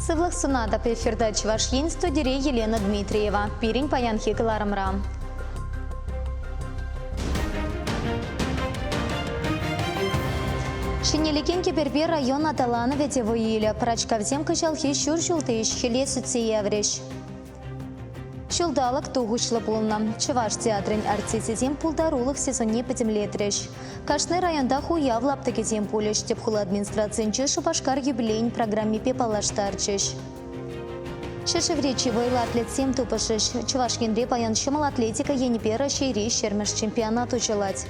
Сывлӑх сунатӑп эфирта Чӑваш Ен студире Елена Дмитриева. Пирӗн паянхи кӑларӑмра. Ҫӗнелекен кӗперпе район аталанӑвӗ те вӑй илӗ. Пӑрачкавсем кӑҫалхи ҫур ҫулти ӗҫ-хӗле сӳтсе яврӗҫ. Ҫулталӑк тухӑҫлӑ пулнӑ. Чӑваш театрӗн артисчӗсем пултарулӑх сезонне пӗтӗмлетрӗҫ. Кашни районтах уяв лаптӑкӗсем пулӗҫ. Тӗп хула администрацийӗнче Шупашкар юбилейӗн программипе паллаштарчӗҫ. Ҫӗршыври чи вӑйлӑ атлетсем тупӑшӗҫ. Чӑваш Енре паян ҫӑмӑл атлетика енӗпе Раҫҫейри ҫӗрмӗш чемпионат уҫӑлать.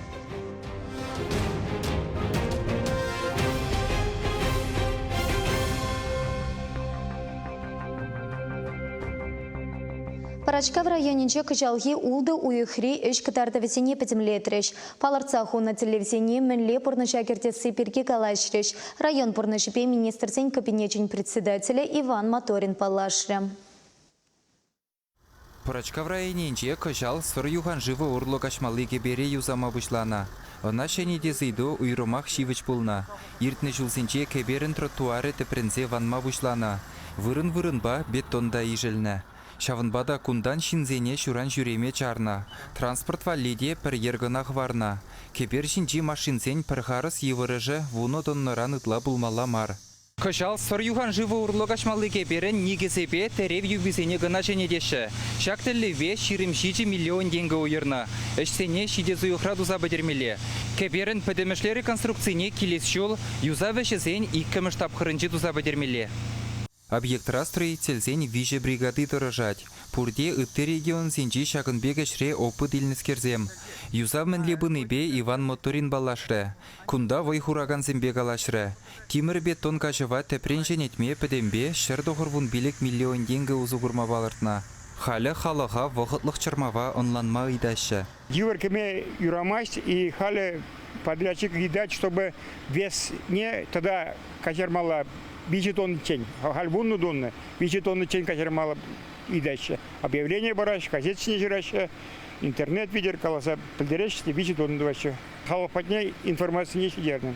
Пӑрачкав районӗнче кӑҫалхи ултӑ уйӑхри ӗҫ кӑтартӑвӗсене пӗтӗмлетрӗҫ. Палӑртса хунӑ тӗллевсене мӗнле пурнӑҫа кӗртесси пирки калаҫрӗҫ. Район пурнӑҫӗпе Министрсен Кабинечӗн председателӗ Иван Моторин паллашрӗ. Пӑрачкав районӗнче кӑҫал Сӑр юханшывӗ урлӑ каҫмалли кӗпере юсама пуҫланӑ. Ӑна ҫӗнетес ыйту уйрӑмах ҫивӗч пулнӑ. Иртнӗ ҫулсенче кӗперӗн тротуарӗ тӗпренсе ванма пуҫланӑ. Вырӑн-вырӑнпа бетон та ишӗлнӗ. Ҫавӑнпа та кунтан ҫынсене ҫуран ҫӳреме чарнӑ. Транспорт валли те пӗр йӗр кӑна хӑварнӑ. Кӗпер ҫинчи машинсен пӗр харӑс йывӑрӑшӗ вунӑ тоннӑран ытла пулмалла мар. Кӑҫал Сӑр юханшывӗ урлӑ каҫмалли кӗперӗн никӗсӗпе тӗрев юписене кӑна ҫӗнетеҫҫӗ. Ҫак тӗллевпе 27 миллион тенкӗ уйӑрнӑ. Ӗҫсене ҫитес уйӑхра туса пӗтермелле. Кӗперӗн пӗтӗмӗшле реконструкцине килес ҫул юсав ӗҫӗсен иккӗмӗш тапхӑрӗнче туса пӗтермелле. Объектра строительсен виҫӗ бригади тӑрӑшать. Пурте ытти регионсенчи ҫакӑн пек ӗҫре опыт илнӗскерсем. Юсав мӗнле пынипе Иван Моторин паллашрӗ. Кунта вӑй хуракансемпе калаҫрӗ. Тимӗр-бетон каҫӑва тӗпрен ҫӗнетме пӗтӗмпе 195 миллион тенкӗ усӑ курма палӑртнӑ. Халӗ халӑха вӑхӑтлӑх чӑрмава ӑнланма ыйтаҫҫӗ. Йывӑр кӗме юрамасть, и халӗ подрядчик ыйтать, чтобы весне тата каҫармалла виҫӗ тоннӑччен, халь вуннӑ тонна, виҫӗ тоннӑччен каҫармалла ыйтаҫҫӗ. Объявление параҫҫӗ, газет ҫине ҫыраҫҫӗ, интернет витӗр каласа пӗлтереҫҫӗ те виҫӗ тонна тӑваҫҫӗ. Халӑх патне информацине ҫитернӗ.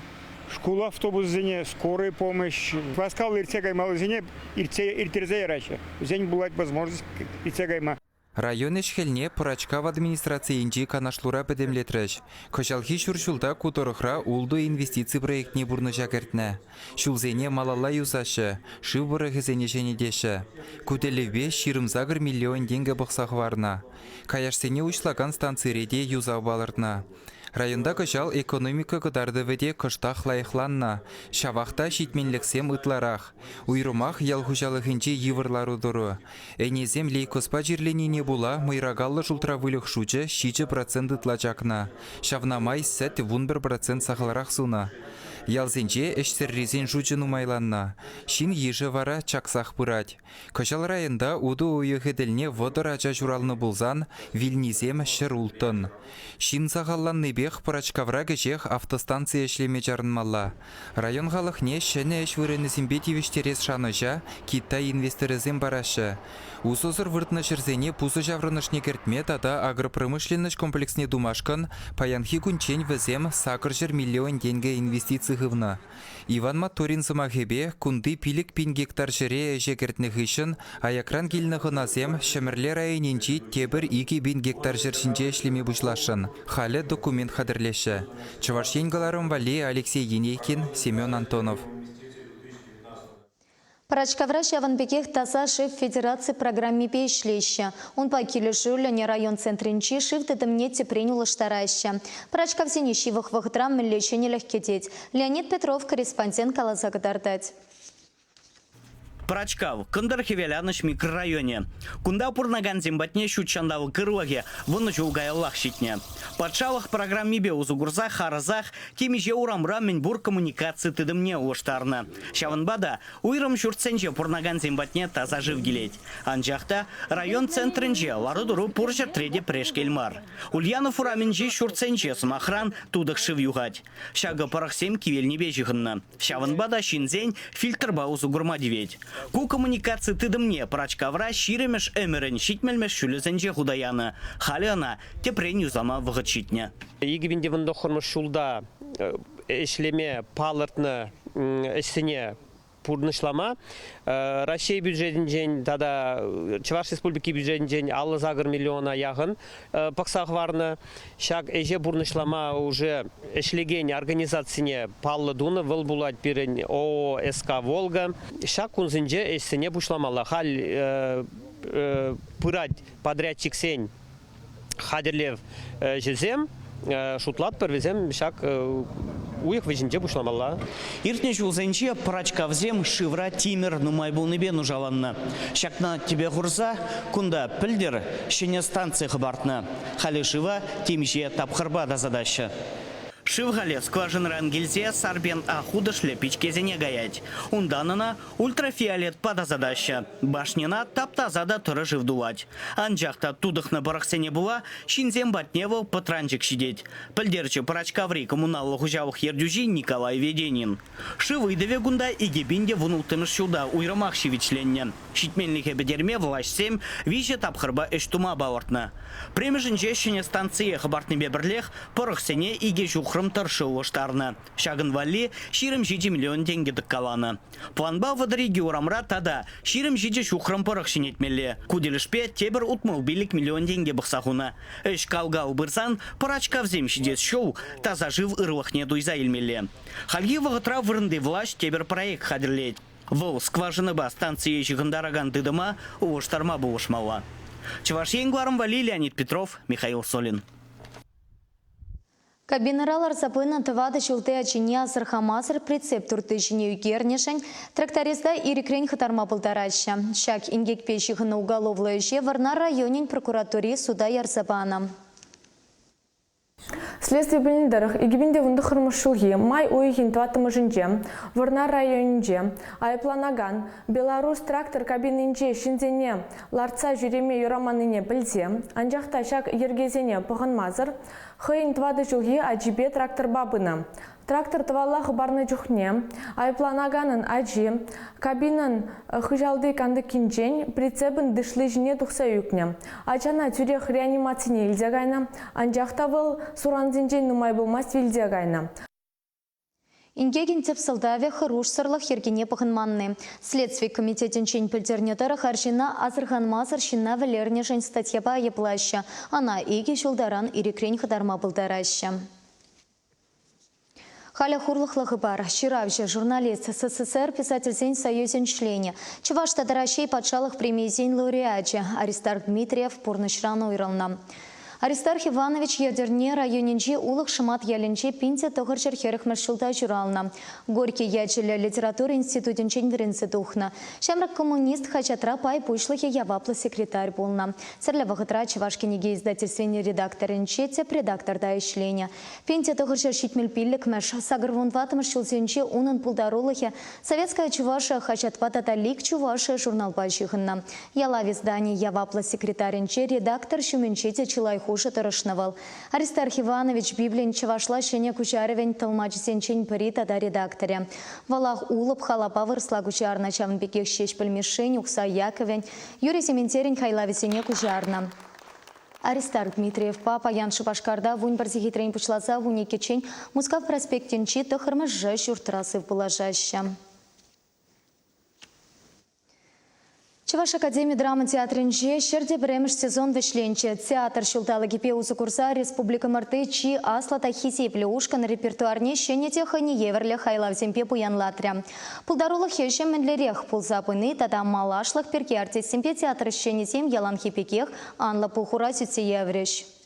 Шкул автобусӗсене, скорый помощь, васкавлӑ иртсе каймаллисене иртсе ирттерсе яраҫҫӗ. Вӗсен пулать возможность иртсе кайма. Район ӗҫ-хӗлне Пӑрачкав администрацийӗнчи канашлура пӗтӗмлетрӗҫ. Кӑҫалхи ҫур ҫулта ку тӑрӑхра ултӑ инвестици проектне пурнӑҫа кӗртнӗ. Ҫулсене малалла юсаҫҫӗ, шыв пӑрӑхӗсене ҫӗнетеҫҫӗ. Ку тӗллевпе 28 миллион тенкӗ пӑхса хӑварнӑ. Каяшсене уҫлакан станцире те юсав палӑртнӑ. Районта кӑҫал экономика кӑтартӑвӗ те кӑштах лайӑхланнӑ, ҫавах та ҫитменлӗхсем ытларах. Уйрӑмах ял хуҫалӑхӗнчи йывӑр лару-тӑру. Ӗнесем лейкозпа чирленине пула мӑйракаллӑ шултра выльӑх шучӗ 7% ытла чакнӑ. Ҫавна май сӗт 11% сахалрах сунӑ. Ялсенче ӗҫсӗррисен шучӗ нумайланнӑ. Ҫын йышӗ вара чаксах пырать. Кӑҫал районта утӑ уйӑхӗ тӗлне 30 ача ҫуралнӑ пулсан вилнисем 106-ӑн. Ҫын сахалланнипех Пӑрачкавра кӗҫех автостанци ӗҫлеме чарӑнмалла. Район халӑхне ҫӗнӗ ӗҫ вырӑнӗсемпе тивӗҫтерес шанӑҫа Китай инвесторӗсем параҫҫӗ. Усӑсӑр выртнӑ ҫӗрсене пусӑ ҫаврӑнӑшне кӗртме тата агропромышленноҫ комплексне тумашкӑн паянхи кунччен вӗсем 800 миллион тенкӗ инвестици хывнӑ. Иван Моторин сӑмахӗпе, кунти 5000 гектар ҫӗре ӗҫе кӗртнӗ хыҫҫӑн аякран килнӗ хӑнасем Ҫӗмӗрле районӗнчи тепӗр 2000 гектар ҫӗр ҫинче ӗҫлеме пуҫласшӑн. Халӗ документ хатӗрлеҫҫӗ. Чӑваш Ен кӑларӑм валли Алексей Енейкин, Семен Антонов. Пӑрачкавра ҫавӑн пекех Таса шыв федераци программипе ӗҫлеҫҫӗ. Унпа килӗшӳллӗн район центрӗнчи шыв тытӑмне тӗпрен улӑштараҫҫӗ. Пӑрачкавсене ҫывӑх вӑхӑтра мӗнле ҫӗнӗлӗх кӗтет? Леонид Петров корреспондент каласа кӑтартать. Пӑрачкав, кӑнтӑр-хӗвеланӑҫ микрорайонӗ. Кунта пурӑнакансем патне ҫут ҫанталӑк ырлӑхӗ вунӑ ҫул каяллах ҫитнӗ. Патшалӑх программипе усӑ курса харӑсах темиҫе урамра мӗнпур коммуникаци тытӑмне улӑштарнӑ. Ҫавӑнпа та уйрӑм ҫуртсенче пурӑнакансем патне таса шыв килет. Анчах та район центрӗнче лару-тӑру пур ҫӗртре те пӗрешкел мар. Ульянов урамӗнчи ҫуртсенче, сӑмахран, тутӑх шыв юхать. Ҫакӑ пӑрӑхсем кивелнипе ҫыхӑннӑ. Ҫавӑнпа та ҫынсен фильтрпа усӑ курма тивет. Ку коммуникаци тытӑмне Пӑрачкавра ҫирӗмӗш ӗмӗрӗн ҫитмӗлмӗш ҫулӗсенче хута янӑ. Халӗ ӑна тӗпрен юсама вӑхӑт ҫитнӗ. 2019 ҫулта ӗҫлеме палӑртнӑ ӗҫсене. пурнӑҫлама Раҫҫей бюджетӗнчен тата Чӑваш Республики бюджетӗнчен 58 миллиона яхӑн пӑхса хӑварнӑ. Ҫак ӗҫе пурнӑҫлама уже ӗҫлекен организацине паллӑ тунӑ. Вӑл пулать пирӗн ООО СК «Волга». Ҫак кунсенче ӗҫсене пуҫламалла. Халь пырать подрядчиксен хатӗрлев ӗҫӗсем. Шутлатпӑр, вӗсем ҫак уйӑх вӗҫӗнче пуҫламалла. Иртнӗ ҫулсенче пӑрачкавсем шывра тимӗр нумай пулнипе нушаланнӑ. Ҫакна тӗпе хурса кунта пӗлтӗр ҫӗнӗ станци хӑпартнӑ. Халӗ шыва темиҫе тапхӑрпа тасатаҫҫӗ. Шыв халӗ скважинӑран килсе Сарпен-А хутӑшлӗ пичкесене каять. Унтан ӑна ультрафиолетпа тасатаҫҫӗ. Башньӑна тап-таса та тӑрӑ шыв тулать. Анчах та тутӑхнӑ пӑрӑхсене пула ҫынсем патне вӑл пӑтранчӑк ҫитет, пӗлтерчӗ Пӑрачкаври коммуналлӑ хуҫалӑх ертӳҫи Николай Веденин. Шыв ыйтӑвӗ кунта 2016 ҫулта уйрӑмах ҫивӗчленнӗ. Ҫитменлӗхе пӗтерме влаҫсем виҫӗ тапхӑрпа ӗҫ тума палӑртнӑ. Пӗрремӗшӗнче ҫӗнӗ станцие хӑпартнипе пӗрлех пӑрӑхсене икӗ ҫухрӑм тӑршшӗ улӑштарнӑ. Ҫакӑн валли 27 миллион тенкӗ тӑккаланӑ. Планпа 32 урамра тата 27 ҫухрӑм пӑрӑх ҫӗнетмелле. Ку тӗлӗшпе тепӗр 65 миллион тенкӗ пӑхса хунӑ. Ӗҫ кал-кал пырсан пӑрачкавсем ҫитес ҫул таса шыв ырлӑхне туйса илмелле. Хальхи вӑхӑтра вырӑнти влаҫ тепӗр проект хатӗрлет. Вӑл скважинӑпа станцие ҫыхӑнтаракан тытӑма улӑштарма пулӑшмалла. Чӑваш Ен кӑларӑм валли Леонид Петров, Михаил Солин. Кабинӑра ларса пынӑ тӑватӑ ҫулти ачине асӑрхамасӑр прицеп турти ҫине ӳкернӗшӗн тракториста ирӗкрен хӑтарма пултараҫҫӗ. Ҫак инкекпе ҫыхӑннӑ уголовлӑ ӗҫе Вӑрнар районӗн прокуратури суда ярса панӑ. Следстви пӗлнӗ тӑрӑх, 2019 ҫулхи май уйӑхӗн тӑваттӑмӗшӗнче Вӑрнар районӗнче айӑпланакан Беларусь трактор кабининче ҫынсене лартса ҫӳреме юраманнине пӗлсе, анчах та ҫак йӗркесене пӑхӑнмасӑр хӑйӗн тӑватӑ ҫулхи ачипе тракторпа пынӑ. Трактор тӑвалла хӑпарнӑ чухне айӑпланаканӑн ачи кабинӑн хыҫалти кантӑккинчен прицепӑн дышли ҫине тухса ӳкнӗ. Ачана тӳрех реанимацине илсе кайнӑ, анчах та вӑл сурансенчен нумай пулмасть вилсе кайнӑ. Инкекӗн тӗп сӑлтавӗ – хӑрушсӑрлӑх йӗркине пӑхӑнманни. Следстви комитетӗнчен пӗлтернӗ тӑрӑх, арҫынна асӑрханмасӑр ҫынна вӗлернӗшӗн статьяпа айӑплаҫҫӗ. Ӑна икӗ ҫултаран ирӗкрен хӑтарма пултараҫҫӗ. Халӗ хурлӑхлӑ хыпар. Ҫыравҫӑ, журналист, СССР писательсен союзӗн членӗ, Чӑваш тата Раҫҫей патшалӑх премийӗсен лауреачӗ Аристарх Дмитриев пурнӑҫран уйрӑлнӑ. Аристарх Иванович Етӗрне районӗнчи Улӑх Шӑмат ялӗнче 1940-мӗш ҫулта ҫуралнӑ. Горький ячӗллӗ литература институтӗнчен вӗренсе тухнӑ. Ҫамрӑк коммунист хаҫатра пай пуҫлӑхӗ яваплӑ секретарь пулнӑ. Тӗрлӗ вӑхӑтра Чӑваш кӗнеке издательствин редакторӗнче, тӗп редакторта ӗҫленӗ. 1975-мӗш, 84-мӗш ҫулсенче унӑн пултарулӑхӗ Советская Чувашия хаҫатпа тата Лик Чувашия журналпа ҫыхӑннӑ. Ялав издани яваплӑ секретарӗнче, редактор ҫумӗнче те чылай хушӑ тӑрӑшнӑ вӑл. Аристарх Иванович Библин чӑвашла ҫӗнӗ куҫарӑвӗн тӑлмачӗсенчен пӗри тата редакторӗ. Вӑлах Улӑп халапа вырӑсла куҫарнӑ, ҫавӑн пекех Ҫеҫпӗл Мишшин, Ухсай Яковӗн, Юрий Сементерӗн хайлавӗсене куҫарнӑ. Аристарх Дмитриевпа паян Шупашкарта 11 сехетрен пуҫласа 12-ччен Мускав проспектӗнчи тӑххӑрмӗш ҫуртра сывпуллашаҫҫӗ. Чӑваш академи драма театрӗнче ҫӗр те пӗрремӗш сезон вӗҫленчӗ. Театр ҫулталӑкӗпе усӑ курса республикӑмӑрти чи аслӑ та хисеплӗ ушкӑн репертуарне ҫӗнӗ те хӑйне евӗрлӗ хайлавсемпе пуянлатрӗ. Пултарулӑх ӗҫӗ мӗнлерех пулса пыни тата малашлӑх пирки артистсемпе театр ӗҫченӗсем яланхи пекех анлӑ пухура сӳтсе яврӗҫ.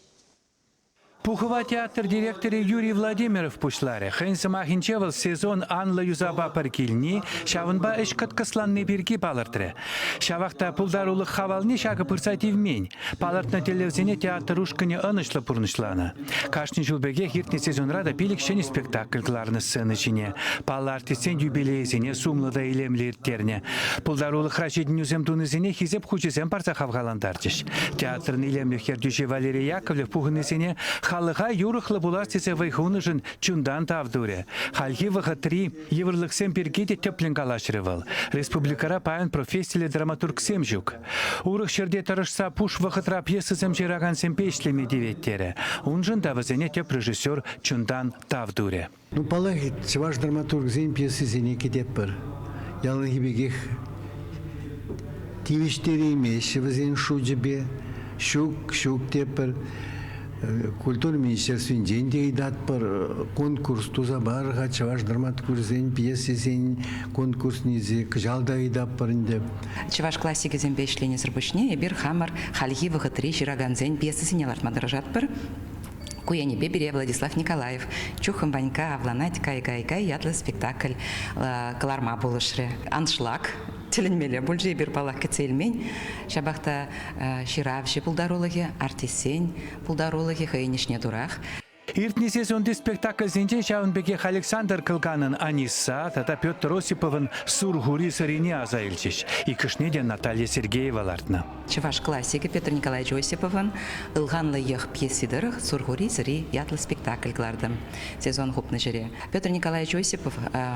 Пухӑва театр директорӗ Юрий Владимиров пуҫларӗ. Хӑйӗн сӑмахӗнче вӑл сезон анлӑ юсавпа пӗр килни, ҫавӑнпа ӗҫ кӑткӑсланни пирки палӑртрӗ. Ҫавах та пултарулӑх хавалне ҫакӑ пырса тивмен. Палӑртнӑ тӗллевсене театр ушкӑнӗ ӑнӑҫлӑ пурнӑҫланӑ. Кашни ҫул пекех иртнӗ сезонра та пилӗк ҫӗнӗ спектакль кӑларнӑ сцена ҫине. Паллӑ артистсен юбилейӗсене сумлӑ та илемлӗ ирттернӗ. Пултарулӑхра ҫитӗнӳсем тунисене Хисеп хучӗсем парса хавхалантарчӗҫ. Театрӑн илемлӗх ертӳҫи Валерий Яковлев пухӑннисене халӑха юрӑхлӑ пулас тесе вӑй хунӑшӑн чунтан тав турӗ. Хальхи вӑхӑтри йывӑрлӑхсем пирки те тӗплӗн калаҫрӗ вӑл. Республикӑра паян профессиллӗ драматургсем ҫук. Урӑх ҫӗрте тӑрӑшса пуш вӑхӑтра пьесӑсем ҫыракансемпе ӗҫлеме тивет терӗ. Уншӑн та вӗсене тӗп режиссер чунтан тав турӗ. Ну, паллах, чӑваш драматургсен пьесисене кӗтетпӗр. Яланхи пекех тивӗҫтереймеҫҫӗ вӗсен шучӗпе. Ҫук, ҫук тепӗр. Культура министерствинчен те ыйтатпӑр, конкурс туса пар-ха чӑваш драматургсен пьесисен конкурсне кӑҫал та ыйтатпӑр ӗнтӗ. Чӑваш классикӗсемпе ӗҫленисӗр пуҫне эпир хамӑр хальхи вӑхӑтри ҫыракансен пьесисене лартма тӑрӑшатпӑр. Ку енӗпе пире Владислав Николаев «Чухӑн Ванька авланать, кай-кай-кай» ятлӑ спектакль кӑларма пулӑшрӗ. Аншлаг тӗлӗнмелле пулчӗ, эпир, паллах, кӗтсе илмен. Ҫапах та ҫыравҫӑ пултарулӑхӗ, артистсен пултарулӑхӗ хӑйӗн ӗҫне турах. Иртнӗ сезонти спектакльсенче ҫавӑн пекех Александр Кӑлканӑн «Анисса» тата Петр Осиповӑн «Сурхури сӑрине» аса илчӗҫ. Иккӗшне те Наталья Сергеева лартнӑ. Чӑваш классикӗ Петр Николаевич Осиповӑн «Ылханлӑ йӑх» пьеси тӑрӑх «Сурхури сӑри» ятлӑ спектакль кӑлартӑм сезон хупнӑ ҫӗре. Петр Николаевич Осипов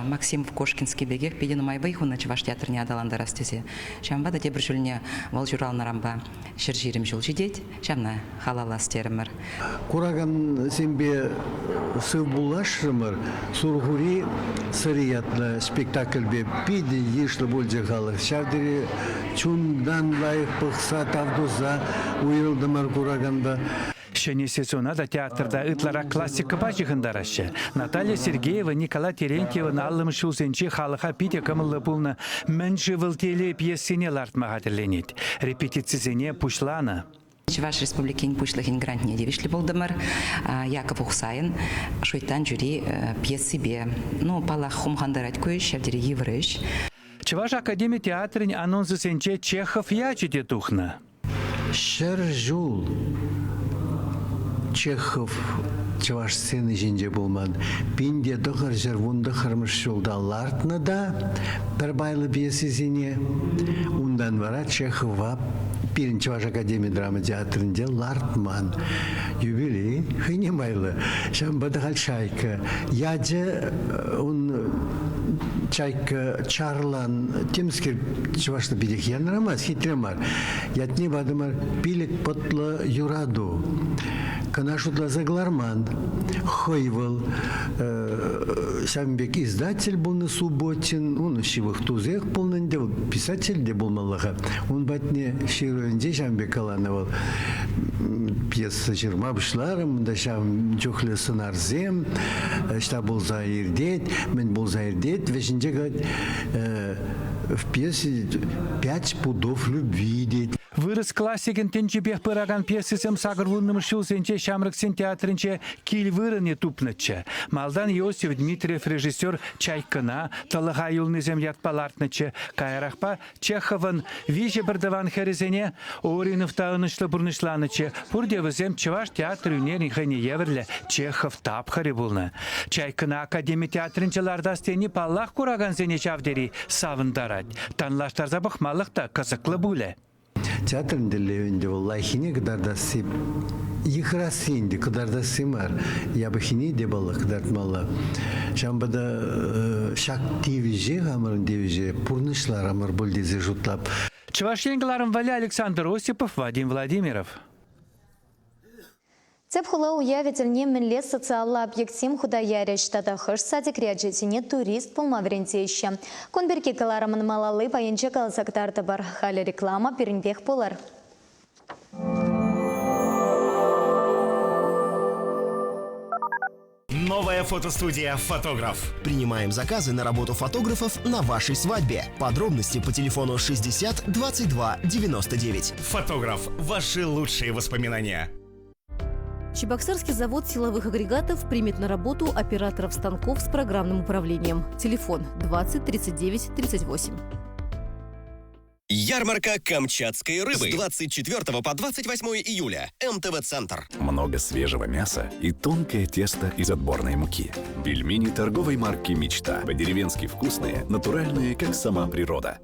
Максим Кошкинский пекех питӗ нумай вӑй хунӑ чӑваш театрне аталантарас тесе. Ҫавӑнпа та тепӗр ҫулне вӑл ҫуралнӑранпа 120 ҫул ҫитет, ҫавна халаллас терӗмӗр. Куракансемпе сывпуллашрӑмӑр. Сурхури сӑри ятлӑ спектакльпе питӗ йышлӑ пулчӗ халӑх. Ҫав тери чунтан лайӑх пӑхса, тав туса уйрӑлтӑмӑр кураканпа. Ҫӗнӗ сезона та театрта ытларах классикӑпа ҫыхӑнтараҫҫӗ. Наталья Сергеева Николай Терентьевӑн аллӑмӗш ҫулсенче халӑха питӗ кӑмӑллӑ пулнӑ «Мӗн-ши вӑл телей» пьесине лартма хатӗрленет. Репетицисене пуҫланӑ. Чӑваш Республикин Пуҫлӑхӗн грантне тивӗҫлӗ пултӑмӑр. Яков Ухсайӑн «Шуйттан чури» пьесипе. Ну, паллах, хумхантарать ку ӗҫ, ҫав тери йывӑр ӗҫ. Чӑваш академи театрӗн анонсӗсенче Чехов ячӗ те тухнӑ. 100 ҫул Чехов чӑваш сцени ҫинче пулман. 1919 ҫулта лартнӑ та пӗр пайлӑ пьесисене. Унтан вара Чехова пирӗн Чӑваш академи драма театрӗнче лартман. Юбилей хӑйне майлӑ. Ҫавӑнпа та халь Чайка. Ячӗ ун Чайка Чарлан темскер чӑвашла питех янрамасть, хитре мар. Ятне патӑмӑр пилӗк пӑтлӑ юрату. Кӑна шутласа кӑларман. Хӑй вӑл ҫавӑн пек издатель пулнӑ Субботин, ун ҫывӑх тусех пулнӑ ӗнтӗ, вӑл писатель те пулмалла-ха. Ун патне ҫырӑвӗнче ҫавӑн пек каланӑ вӑл. Пьеса ҫырма пуҫларӑм, унта ҫавӑн чухлӗ сӑнарсем, ӑҫта пулса иртет, мӗн пулса иртет, вӗҫӗнче калать, в пьесе «Пять пудов любви» тет. Вырӑс классикӗн тӗнчипех пыракан пьесисем 80-мӗш ҫулсенче ҫамрӑксен театрӗнче кил вырӑнӗ тупнӑччӗ. Малтан Иосиф Дмитриев режиссер «Чайкӑна» тӑлӑха юлнисем ятпа лартнӑччӗ. Каярахпа Чеховӑн виҫӗ пӗртӑван хӗрӗсене Оринов та ӑнӑҫлӑ пурнӑҫланӑччӗ. Пурте вӗсем чӑваш театр ӳнерӗн хӑйне евӗрлӗ Чехов тапхӑрӗ пулнӑ. Чайкӑна академи театрӗнче лартас тени паллах куракансене ҫав тери савӑнтарать. Танлаштарса пӑхмалӑх та кӑсӑклӑ пулӗ. Театрӑн тӗллевӗ ӗнтӗ вӑл лайӑххине кӑтартасси, йыхӑрасси ӗнтӗ, кӑтартасси мар. Япӑххине те паллах кӑтартмалла. Ҫавӑнпа та ҫак тивӗҫе, хамӑрӑн тивӗҫе пурнӑҫларӑмӑр пуль тесе шутлап. Чӑваш Ен кӑларӑм валли Александр Осипов, Вадим Владимиров. Тӗп хула уявӗ тӗлне мӗнле социаллӑ объектсем хута ярӗҫ тата хӑш садикри ачасене турист пулма вӗрентеҫҫӗ? Кун пирки кӑларӑмӑн малалли пайӗнче каласа кӑтартӑпӑр. Халӗ реклама пирӗнпех пулӑр. Новая фотостудия «Фотограф». Принимаем заказы на работу фотографов на вашей свадьбе. Подробности по телефону 60 22 99. «Фотограф» – ваши лучшие воспоминания. Чебоксарский завод силовых агрегатов примет на работу операторов станков с программным управлением. Телефон 20 39 38. Ярмарка камчатской рыбы с 24 по 28 июля. МТВ-центр. Много свежего мяса и тонкое тесто из отборной муки. Пельмени торговой марки «Мечта». По-деревенски вкусные, натуральные, как сама природа.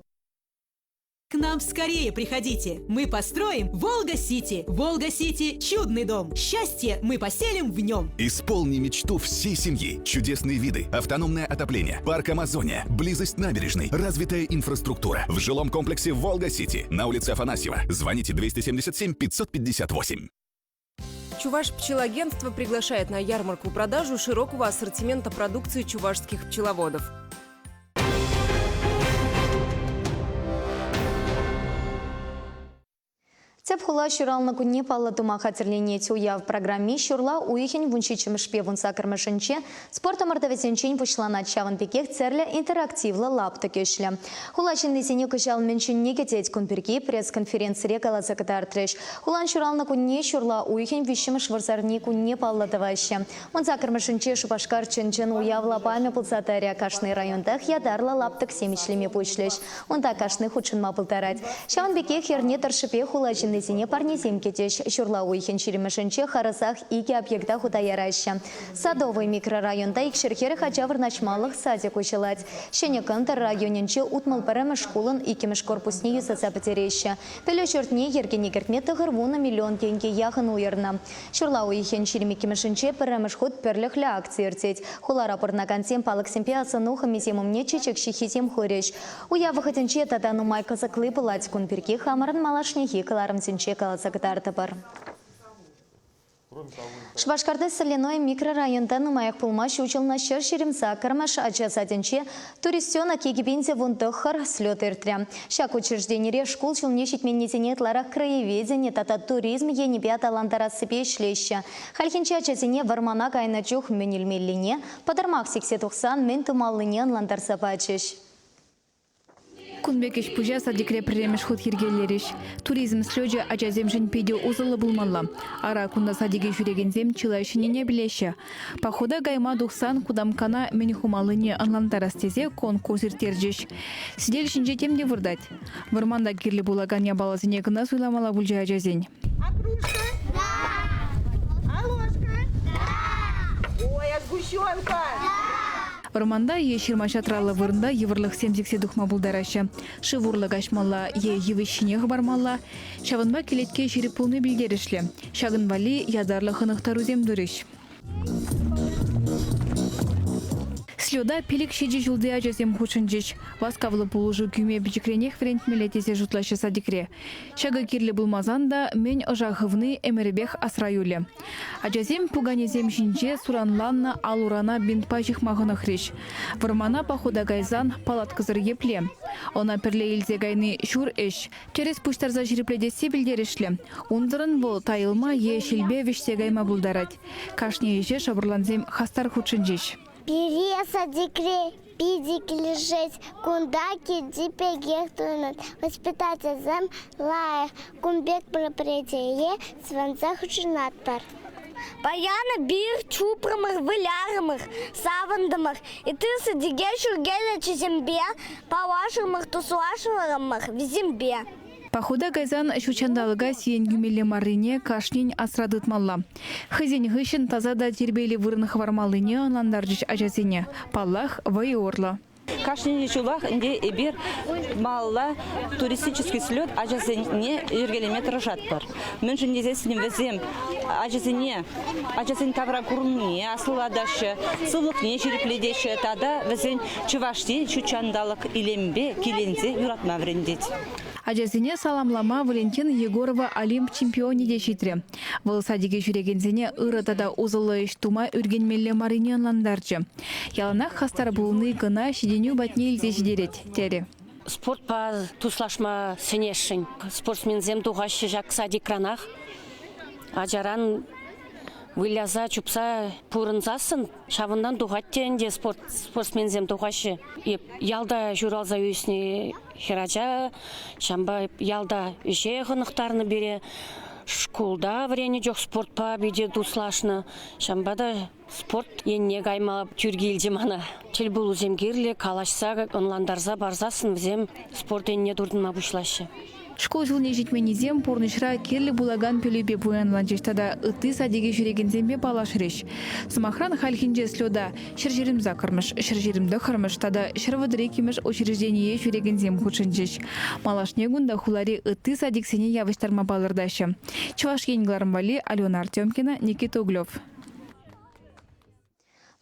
К нам скорее приходите. Мы построим Волга-Сити. Волга-Сити – чудный дом. Счастье мы поселим в нем. Исполни мечту всей семьи. Чудесные виды, автономное отопление, парк Амазония, близость набережной, развитая инфраструктура. В жилом комплексе «Волга-Сити» на улице Афанасьева. Звоните 277 558. Чуваш пчелоагентство приглашает на ярмарку-продажу широкого ассортимента продукции чувашских пчеловодов. Тӗп хула ҫуралнӑ кунне паллӑ тума хатӗрленет. Уяв программи ҫурла уйӑхӗн вунҫиччӗмӗшпе вунсаккӑрмӗшӗнче спорт ӑмӑртӑвӗсенчен пуҫланать. Ҫавӑн пекех тӗрлӗ интерактивлӑ лаптӑк ӗҫлӗ. Хула ҫыннисене кӑҫал мӗн ҫӗнни кӗтет кун пирки пресс-конференцире каласа кӑтартрӗҫ. Хулан ҫуралнӑ кунне ҫурла уйӑхӗн виҫҫӗмӗш вырсарни кунне паллӑ тӑваҫҫӗ. Вунсаккӑрмӗшӗнче Шупашкар чӑн-чӑн уяв лапамӗ пулса тӑрӗ. Кашни районтах ятарлӑ лаптӑксем ӗҫлеме пуҫлӗҫ. Унта кашни хутшӑнма пултарать. Ҫавӑн пекех эрне тӑршшӗпе хула ҫыннисене парнесем кӗтӗҫ. Ҫурла уйӑхӗн ҫирӗмӗшӗнче харӑсах икӗ объекта хута яраҫҫӗ. Садовый микрорайонта 240 ача вырнаҫмалӑх садик уҫӑлать. Ҫӗнӗ Кӑнтӑр районӗнче 61-мӗш шкулӑн иккӗмӗш корпусне юсаса пӗтереҫҫӗ. Пӗлӳ ҫуртне йӗркене кӗртме 90 миллион тенкӗ яхӑн уйӑрнӑ. Ҫурла уйӑхӗн 22-мӗшӗнче пӗрремӗш хут пӗрлӗхлӗ акци иртет. Хулара пурӑнакансем палӑксемпе асӑну хӑмисем умне чечек ҫыххисем хурӗҫ. Уяв вӑхӑтӗнче тата нумай кӑсӑкли пулать. Кун пирки хамӑрӑн малашнехи кӑларӑмсенче каласа кӑтартӑпӑр. Шупашкарти Соляной микрорайонта нумаях пулмасть уҫӑлнӑ 128-мӗш ача садӗнче Туристенок 2019 слет иртрӗ. Ҫак учрежденире шкул ҫулне ҫитменнисене ытларах краеведени тата туризм енӗпе аталантарассипе ӗҫлеҫҫӗ. Хальхинче ачасене вӑрмана кайнӑ чух мӗн илмеллине, пӑтӑрмах сиксе тухсан мӗн тумаллине ӑнлантарса пачӗҫ. Кун пек ӗҫ-пуҫа садикре пӗрремӗш хут йӗркелерӗҫ. Туризм слечӗ ачасемшӗн питӗ усӑллӑ пулмалла. Ара, кунта садике ҫӳрекенсем чылай ҫӗннине пӗлеҫҫӗ. Похода кайма тухсан кутамккана мӗн хумаллине ӑнлантарас тесе конкурс ирттерчӗҫ. Сӗтел ҫинче тем те выртать. Вӑрманта кирлӗ пулакан япаласене кӑна суйламалла пулчӗ ачасен. А кружка? Да. А ложка? Да. Ой, а сгущенка? Да. Вӑрманта е ҫырма-ҫатраллӑ вырӑнта йывӑрлӑхсем сиксе тухма пултараҫҫӗ. Шыв урлӑ каҫмалла е йывӑҫ ҫине хӑпармалла. Ҫавӑнпа кӗлетке ҫирӗп пулни пӗлтерӗшлӗ. Ҫакӑн валли ятарлӑ хӑнӑхтарусем турӗҫ. Слета пилӗк-ҫичӗ ҫулти ачасем хутшӑнчӗҫ. Васкавлӑ пулӑшу кӳме пӗчӗкренех вӗрентмелле тесе шутлаҫҫӗ садикре. Ҫакӑ кирлӗ пулмасан та мӗн ӑша хывни ӗмӗрӗпех асра юлӗ. Ачасем пуканесем ҫинче суранланнӑ ал-урана бинтпа ҫыхма хӑнӑхрӗҫ. Вӑрмана похода кайсан палаткӑсӑр епле? Ӑна пӗрле илсе кайни ҫур ӗҫ. Тӗрӗс пуҫтарса ҫирӗплетесси пӗлтерӗшлӗ. Унсӑрӑн вӑл тайӑлма е ҫилпе вӗҫсе кайма пултарать. Кашни ӗҫе шӑпӑрлансем хастар хутшӑнчӗҫ. Пире садикре питӗ килӗшет. Кунта килти пекех туйӑнать. Воспитательсем лайӑх. Кун пек мероприятие савӑнса хутшӑнатпӑр. Паян эпир чупрӑмӑр, вылярӑмӑр, савӑнтӑмӑр. Ытти садике ҫӳрекен ачасемпе паллашрӑмӑр, туслашрӑмӑр вӗсемпе. Похода кайсан ҫут ҫанталӑка сиен кӳмелле маррине кашнин асра тытмалла. Хӑйсен хыҫҫӑн таса та тирпейлӗ вырӑн хӑвармаллине ӑнлантарчӗҫ ачасене. Паллах, вӑйӑ урлӑ. Кашни ҫулах ӗнтӗ эпир малалла туристический слет ачасене йӗркелеме тӑрӑшатпӑр. Мӗншӗн тесессӗн вӗсем ачасене ачасен тавра курӑмне аслӑлатаҫҫӗ, сывлӑхне ҫирӗплетеҫҫӗ тата вӗсен чӑвашсен ҫут ҫанталӑк илемӗпе киленсе юратма вӗрентет. Ачасене саламлама Валентина Егорова Олимп чемпионӗ те ҫитрӗ. Вӑл садике ҫӳрекенсене ырӑ тата усӑллӑ ӗҫ тума ӳркенмелле маррине ӑнлантарчӗ. Яланах хастар пулни кӑна ҫитӗнӳ патне илсе ҫитерет, терӗ. Спортпа туслашма сӗнесшӗн. Спортсменсем тухаҫҫӗ ҫак садикранах. Ачаран выляса, чупса пурӑнсассӑн ҫавӑнтан тухать те ӗнтӗ спорт, спортсменсем тухаҫҫӗ. Эп ялта ҫуралса ӳснӗ хӗрача, ҫавӑнпа ялта ӗҫе хӑнӑхтарнӑ пире. Шкулта вӗреннӗ чух спортпа питӗ туслашнӑ. Ҫавӑнпа та спорт енне кайма тӳр килчӗ мана. Тӗлпулусем кирлӗ, калаҫса, ӑнлантарса парсассӑн вӗсем спорт енне туртӑнма пуҫлаҫҫӗ. Шкул ҫулне ҫитменнисем пурнӑҫра кирлӗ пулакан пӗлӳпе пуянланчӗҫ тата ытти садике ҫӳрекенсемпе паллашрӗҫ. Сӑмахран, хальхинче слета 128-мӗш, 129-мӗш тата 132-мӗш учреждение ҫӳрекенсем хутшӑнчӗҫ. Малашне кунта хулари ытти садиксене явӑҫтарма палӑртаҫҫӗ. Чӑваш Ен кӑларӑм валли Алена Артемкина, Никита Углев.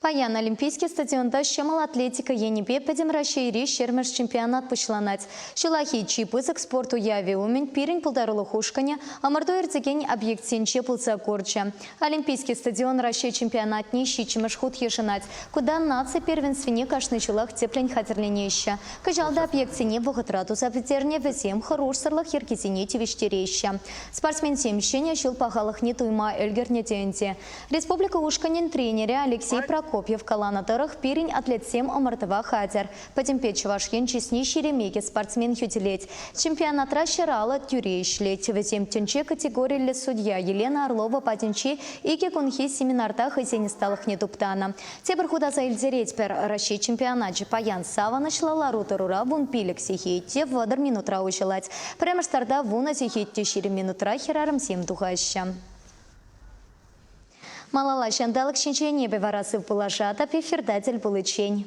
Паян Олимпийский стадионта ҫӑмӑл атлетика енӗпе Пӗтӗм Раҫҫейри ҫӗрмӗш чемпионат пуҫланать. Ҫуллахи чи пысӑк спорт уявӗ умӗн пирӗн пултарулӑх ушкӑнӗ ӑмӑрту иртекен объектсенче пулса курчӗ. Олимпийский стадион Раҫҫей чемпионатне ҫиччӗмӗш хут йышӑнать. Кунта наци первенствине кашни ҫулах тӗплӗн хатӗрленеҫҫӗ. Кӑҫал та объектсене вӑхӑтра туса пӗтернӗ, вӗсем хӑрушсӑрлӑх йӗркисене тивӗҫтереҫҫӗ. Спортсменсем ҫӗнӗ ҫул пахалӑхне туйма ӗлкӗрнӗ те ӗнтӗ. Республика ушкӑнӗн тренерӗ Алексей Прокопьев каланӑ тӑрӑх, пирӗн атлетсем ӑмӑртӑва хатӗр. Пӗтӗмпе Чӑваш Ен чысне ҫирӗмикӗ спортсмен хӳтӗлет. Чемпионатра ҫӑраллӑ тӳре ӗҫлет. Вӗсем тӗнче категориллӗ судья Елена Орлова патӗнчи икӗ кунхи семинарта хӑйсен ӑсталӑхне туптанӑ. Тепӗр хут аса илтеретпӗр, Раҫҫей чемпионачӗ паян савӑнӑҫлӑ лару-тӑрура вунпилӗк сехет те 30 минутра уҫӑлать. Пӗрремӗш старта вунӑ сехет те 20 минутра хӗрарӑмсем тухаҫҫӗ. Малалла ҫанталӑк ҫинчен эпӗ вара сывпуллашатӑп эфирта тӗл пуличчен.